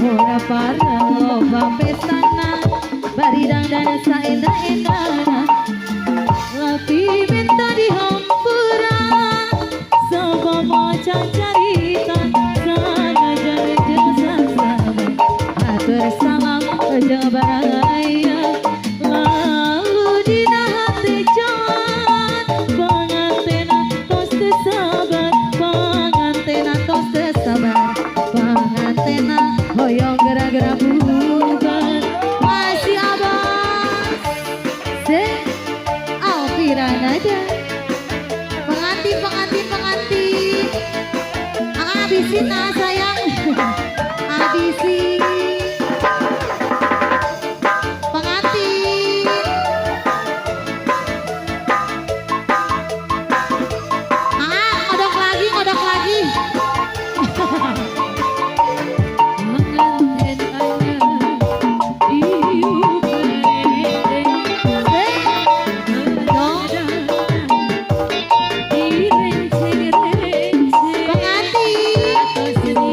Ora pareng loba pestana, bari dangdan saena-enana. Laki minta dihampura, sabab maca carita sanajan teu sasabar. Atur salam jeung baraya, lalu dina hati jalan pangantena tos teu sabar, pangantena tos teu sabar, pangantena hoyong gara-gara bubar. Masih abang se Alfira Nada. Pengantin, pengantin, pengantin. Ah, habisin nah sayang, habisin pengantin. Ah, ngodok lagi, ngodok lagi. Panganten anyar diuk Eh, dong. Direnceng-renceng Pengantin. Atos.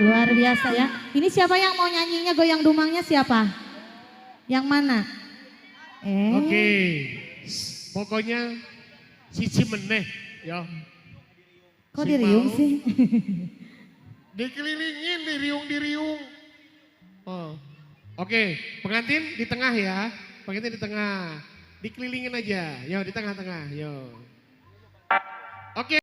Luar biasa ya. Ini siapa yang mau nyanyinya goyang dumangnya siapa? Yang mana? Eh. Oke. Pokoknya siji meneh ya. Kok Sing diriung mau sih? Dikelilingin, diriung-diriung. Oh. Oke, pengantin di tengah ya. Pengantin di tengah. Dikelilingin aja. Yo, di tengah-tengah. Yo. Oke.